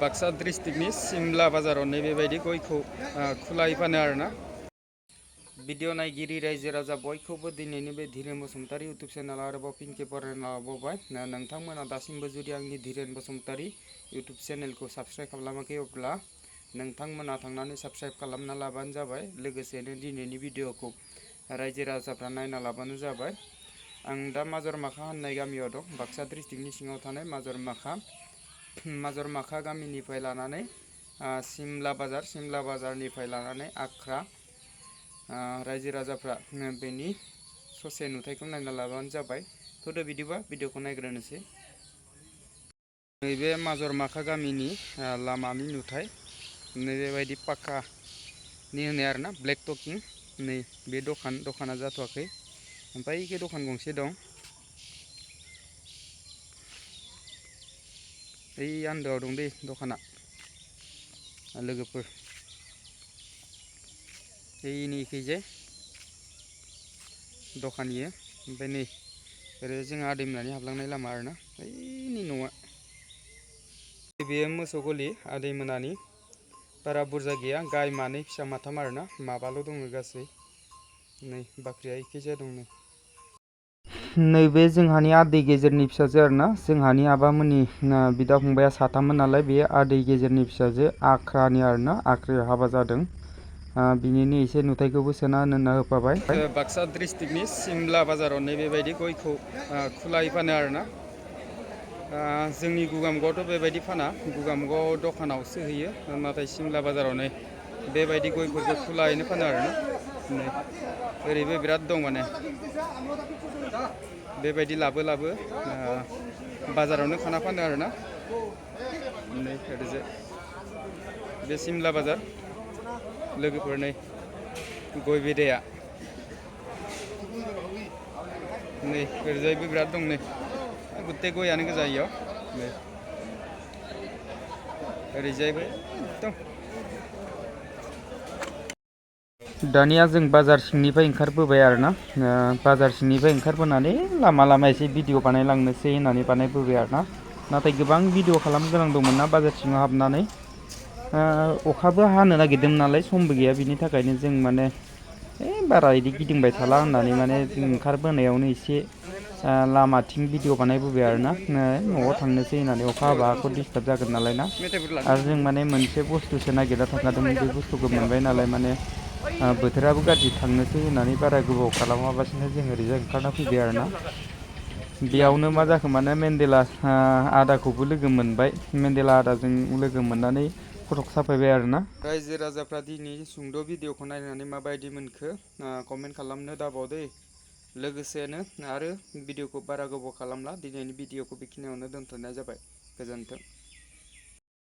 बाक्सा डिस्ट्रिक्टनि सिमला बाजाराव नैबेबायदि गयखौ खुलायै फानो आरोना। भिडिअ नायगिरि रायजो राजा बयखौबो दिनैनि बे धीरेन बसुमतारी इउटुब चेनेल आरोबाव फिन खेबरे लाबोबाय। नोंथांमोना दासिमबो जुदि आंनि धीरेन बसुमतारी इउटुब चेनेलखौ साबस्क्राइब खालामाखै अब्ला नोंथांमोना थांनानै साबस्क्राइब खालामना लाबानो जाबाय। लोगोसेनो दिनैनि भिडिअखौ रायजो राजाफ्रा नायना लाबानो जाबाय। आं दा माजरमाखा होननाय गामियाव दं। बाक्सा डिस्ट्रिक्टनि सिङाव थानाय माजरमाखा गामिनिफ्राय लानानै सिमला बाजारनिफ्राय लानानै आख्रा रायजो राजाफ्रा बेनि ससे नुथायखौ नायना लाबानो जाबाय। थ'दो बिदिबा भिडिअखौ नायग्रोनोसै। नैबे माजरमाखा गामिनि लामानि नुथाय नैबेबायदि पाक्कानि होनाय आरोना ब्लेक टकिं। नै बे दखाना जाथ'वाखै। ओमफ्राय एखे दखान गंसे दं। ओइ आन्दोआव दं दै दखाना लोगोफोर। ओइनिखैजाय दखानियो। ओमफ्राय नै ओरै जोंहा आदैमोनानि हाबलांनाय लामा आरोना ओइनि न'आ। बेयो मोसौ गलि आदैमोनानि। बारा बुरजा गैया, गाय मानै फिसा माथाम आरोना, माबाल' दङ गासै। नै बाख्रिया एखैजाय दं नै। नैबे जोंहानि आदै गेजेरनि फिसाजो आरोना। जोंहानि आबामोननि बिदा फंबाया साथाममोन नालाय, बे आदै गेजेरनि फिसाजो आख्रानि आरोना। आख्रायाव हाबा जादों। बिनिनो एसे नुथायखौबो सोना होना होफाबाय। बाक्सा डिस्ट्रिक्टनि सिमला बाजाराव नैबेबायदि गयखौ खुलायै फानो आरोना। जोंनि गुगामगावआवथ' बेबायदि फाना, गुगामगावआव दखानावसो होयो। नाथाय सिमला बाजाराव नै बेबायदि गयफोरखौ खुलायैनो फानो आरोना। नै ओरैबो बिराद दं माने। बेबायदि लाबो बाजारावनो खाना फानो आरोना। नै ओरैजाय बे सिमला बाजार लोगोफोर नै गय बेदाया नै ओरैजायबो बिराद दं नै गुथे गयानो गोजा इयाव। नै ओरैजायबो एकदम। दानिया जों बाजार सिंनिफ्राय ओंखारबोबाय आरोना। बाजार सिंनिफ्राय ओंखारबोनानै लामा एसे भिडिअ बानायलांनोसै होननानै बानायबोबाय आरोना। नाथाय गोबां भिडिअ खालामनो गोनां दंमोन ना बाजार सिङाव हाबनानै। अखाबो हानो नागिरदोंमोन नालाय, समबो गैया। बिनि थाखायनो जों माने बारा इदि गिदिंबाय थाला होननानै माने ओंखारबोनायावनो एसे लामाथिं भिडिअ बानायबोबाय आरोना। न'आव थांनोसै होननानै, अखा हाबा आंखौ डिस्टार्ब जागोन नालाय ना। आरो जों माने मोनसे बुस्थुसो नागिरना थांखादोंमोन। बे बुस्थुखौ मोनबाय नालाय माने बोथोराबो गाज्रि, थांनोसै होननानै बारा गोबाव खालामाबासिनो जों ओरैजाय ओंखारना फैबाय आरोना। बेयावनो मा जाखो माने मेन्देला आदाखौबो लोगो मोनबाय। मेन्देला आदाजों लोगो मोननानै फटक साफायबाय आरोना। रायजो राजाफ्रा दिनै सुंद' भिडिअखौ नायनानै माबायदि मोनखो कमेन्ट खालामनो दाबावदै। लोगोसेनो आरो भिडिअखौ बारा गोबाव खालामला, दिनैनि भिडिअखौ बेखिनियावनो दोनथ'नाय जाबाय। गोजोन्थों।